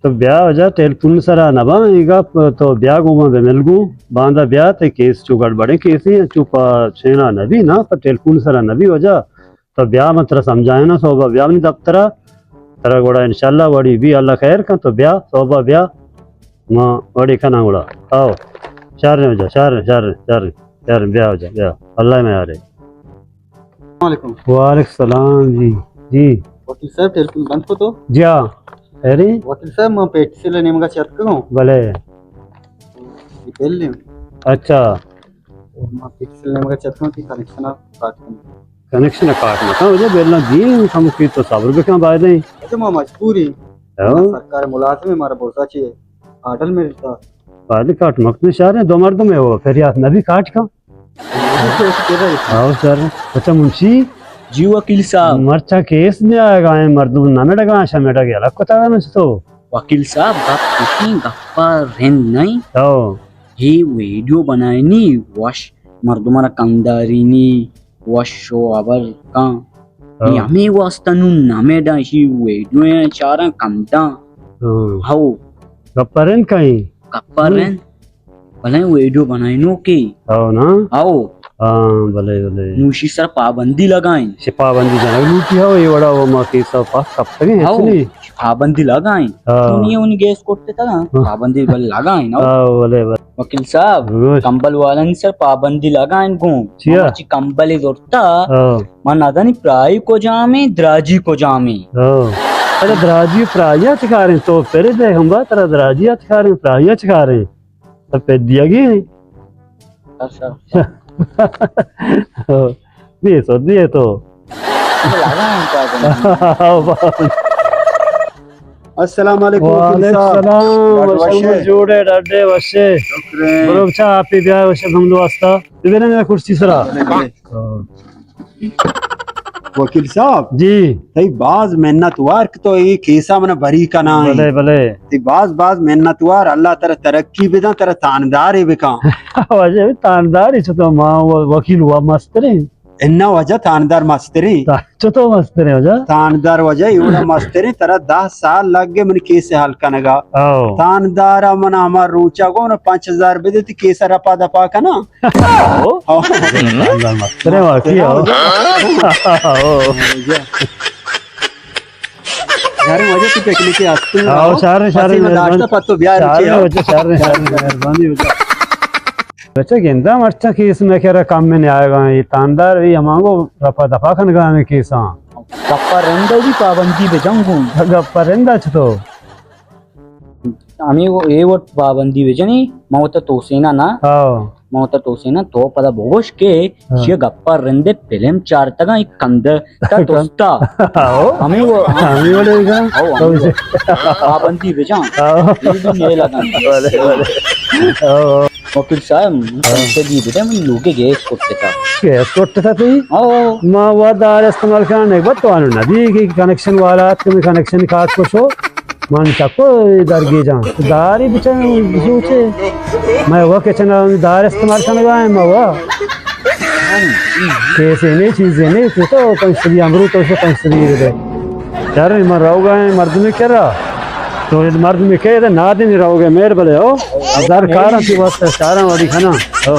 تو بیا واجہ، ٹیلیفون سرا نہ باں اے گپ، تو بیا گوں ما بہ مل گوں، باندا بیا، تئی کیس چو گڑبڑیں کیسے، چو پہ شینا نہ بی نا، پہ ٹیلیفون سرا نہ بی واجہ۔ تو بیا، من ترا سمجھائیناں، سہبا بیا منی دفترا، ترا گڑا انشاءاللہ وڑی بی، اللہ خیر کن، تو بیا، سہبا بیا، ما وڑی کناں گڑا۔ آؤ، شر واجہ، شر، شر، شر، شر، بیا واجہ، بیا، اللہ میں آرے۔ السلام علیکم۔ وعلیکم السلام جی۔ جی۔ وکیل صاحب، ٹیلیفون بند کو تو؟ جی ہاں۔ ارے؟ وکیل صاحب، من پیٹی سیل نیمگا چت کو۔ بلے۔ یہ پہلے۔ اچھا۔ من پیٹی سیل نیمگا چت کو کہ کنیکشن کاٹ کو۔ کنیکشن کاٹ مکن، وجہ بیلا جی، ہم کی تو صبر بکن باید ہیں۔ اچھا، ما مجبوری۔ ہاں۔ سرکار ملازم ہے، مارا بوزا چی آرڈر ملتا۔ باید کاٹ مکن، شہر دو مردم ہے وہ، پھر یاد نبی کاٹ کا۔ ہاؤ سر۔ اچھا منشی؟ جی وکیل صاحب۔ مرچاں کیس نیائگا ایں، مردم نہ مڑگا، شہ مڑگ یلہ کتگ نہ چتو؟ وکیل صاحب، گپ کشیں، گپا رند نہیں۔ ہاؤ۔ ہی ویڈیو بنائینی، وش مردماں را کمدارینی، وش و ہبر کن۔ ہاؤ۔ نی ہمے واسطہ نوں نہ مڑاں، اشی ویڈیو چاراں کمداں۔ ہاؤ۔ ہاؤ۔ گپا رند کئیں؟ گپا رند۔ بلے ویڈیو بنائینوکے۔ ہاؤ نا؟ ہاؤ۔ ہاں، بلے، بلے۔ نوشی سر پابندی لگائیں۔ چہ پابندی جنگ لوٹی ہاؤ، اے وڑا وہ ما کیسا پاس کپتگیں، ہاؤ۔ ہچ نہیں۔ پابندی لگائیں۔ ہاں۔ چونی اون گیس کرتے تھا نا، ہاں۔ پابندی بل لگائیں، ہاؤ۔ ہاؤ، بلے، بلے۔ وکیل صاحب، ہاں۔ کمبل والا نہیں سر پابندی لگائیں گوں۔ چیا؟ مرچی کمبل زورتا۔ ہاؤ۔ من ندانی پرائی کجامیں، دراجی کجامیں۔ ہاؤ۔ ارے دراجی پرائی چکاریں، تو پھر دے ہم با ترا دراجی چکاریں، پرائی چکاریں۔ تو پہ دیگی۔ اچھا۔ دیے تو، دیے تو۔ السلام علیکم وکیل صاحب۔ وعلیکم السلام۔ ڈاکٹر وشے؟ جوڑے ڈاڈے وشے۔ شکر ہے۔ برو بچا، آپ ہی بیا وشے، ہم دو واسطہ۔ ببرن کرسی سرا۔ بلے، بلے۔ ہاں۔ وکیل صاحب۔ جی۔ تئی باز منت وار کہ تو اے کیسا منا بری کنائیں۔ بلے، بلے۔ تئی باز، باز منت وار، اللہ ترا ترقی بدن، ترا تاندارے بکن۔ واجہ تانداری چتو ما و-، وکیل و مستریں۔ انا واجہ تاندار مستریں۔ تا-، چتو مستریں واجہ؟ تاندار واجہ، اے وڑا مستریں، ترا دہ سال لگ گئے منی کیس حل کنگا۔ او۔ تاندارا منا ہما روچا گو نا پنچ ہزار بدے، تئی کیسا رپا دپا کنا۔ ہو؟ ہو۔ اللہ مسترے واقعی ہو۔ ہو۔ یار، مزے تو پکنک کے ہستے ہو۔ ہاں، شہر، شہر، پسی میں مہربانی۔ داشتا پتو بیا شہر رچے ہو۔ میں بچے، شہر میں، شہر میں، مہربانی بچے۔ بچے گندا مرچاں کیس میں کرا کم میں نہیں آئے گا، یہ تاندار بھی ہمانگو رپا دپا کھن گا میں کیساں۔ گپا رندا بھی پابندی بجنگوں۔ گپا رندا چتو۔ ہمے و-، اے وت پابندی بجنی، من وتا توسینا نا۔ ہاں۔ من وتا توسینا، تو پدا بگوش کہ ہاں۔ شی گپا رندے فلم چارتگاں، یک کندہ تا توستا۔ ہاں۔ ہمے و-، ہمے وڑے بجن۔ ہاں، ہمے و-، پابندی بجن۔ ہاں۔ یہ بھی میرے لگا۔ بلے، بلے۔ ہاں۔ وکیل صاحب، ہاں۔ پیسے دی بیٹا، من لوگے گیس کرتے تھا۔ گیس کرتے تھا تئی؟ ہاں۔ ما وا دار استعمال کرنے بعد تو آنو نبی کہ کنیکشن والا ات، تمہیں کنیکشن کاٹ کو شو۔ من چکو درگیجاں۔ داری بچن سوچے۔ میں وہ کچن دار استعمال کنگا ہیں، میں وہ۔ کیسے نہیں، چیزیں نہیں، تو، تو پنچ سدی امرو تو سے پنچ سدی دے۔ یار، میں روگا ہیں، مردمی کرا۔ تو مردمی کہے دے، نادنی روگے، مہر بلے ہو۔ ہزار کاراں تی واسطہ، چاراں وڑی کھنا۔ ہو۔